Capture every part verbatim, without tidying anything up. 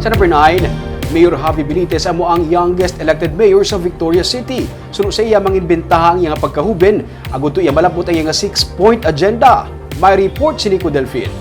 Sa number nine, Mayor Javi Benitez amo ang youngest elected mayor sa Victoria City. Suno sa iya, manginbentaha ang iyang pagkahuben, agud to iya malabot ang iyang six-point agenda. May report si Nico Delfin.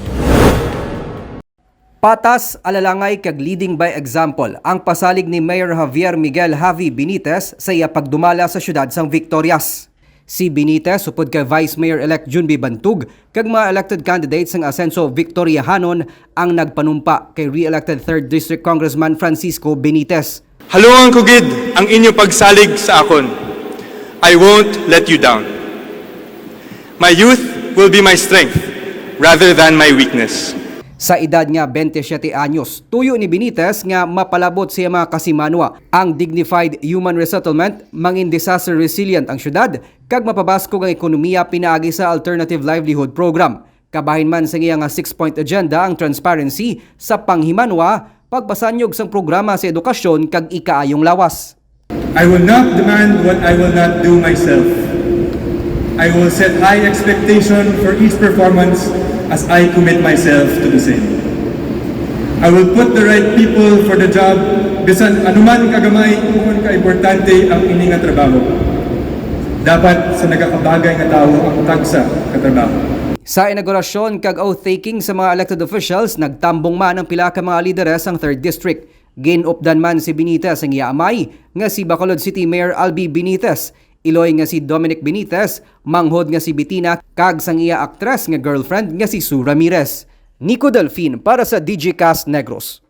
Patas, alalangay, kag leading by example ang pasalig ni Mayor Javier Miguel Javi Benitez sa iya pagdumala sa siyudad sang Victorias. Si Benitez, upod kay Vice Mayor-elect Junby Bantug kag mga elected candidates sang Asenso Victoriahanon, ang nagpanumpa kay re-elected Third District Congressman Francisco Benitez. Halungan ko gid ang inyo pagsalig sa akon. I won't let you down. My youth will be my strength rather than my weakness. Sa edad nga twenty-siyete anyos, tuyo ni Benitez nga mapalabot sa iya mga kasimanwa ang dignified human resettlement, mangin disaster resilient ang syudad, kag mapabaskog ang ekonomiya pinaagi sa Alternative Livelihood Program. Kabahin man sa iya nga six-point agenda ang transparency sa panghimanwa, pagpasanyog sang programa sa edukasyon kag ikaayong lawas. I will not demand what I will not do myself. I will set high expectation for each performance as I commit myself to the same. I will put the right people for the job, bisan anuman kagamay ukon kaimportante ang ini nga trabaho. Dapat sa nagakabagay nga tawo ang tagsa ka trabaho. Sa inaugurasyon kag oath-taking sa mga elected officials, nagtambong man ang pila ka mga lideres sang Third District. Gin-updan man si Benitez sang iya amay nga si Bacolod City Mayor Albi Benitez, iloy nga si Dominic Benitez, manghod nga si Betina, kag sang iya aktres nga girlfriend nga si Sue Ramirez. Nico Delfin para sa Digicast Negros.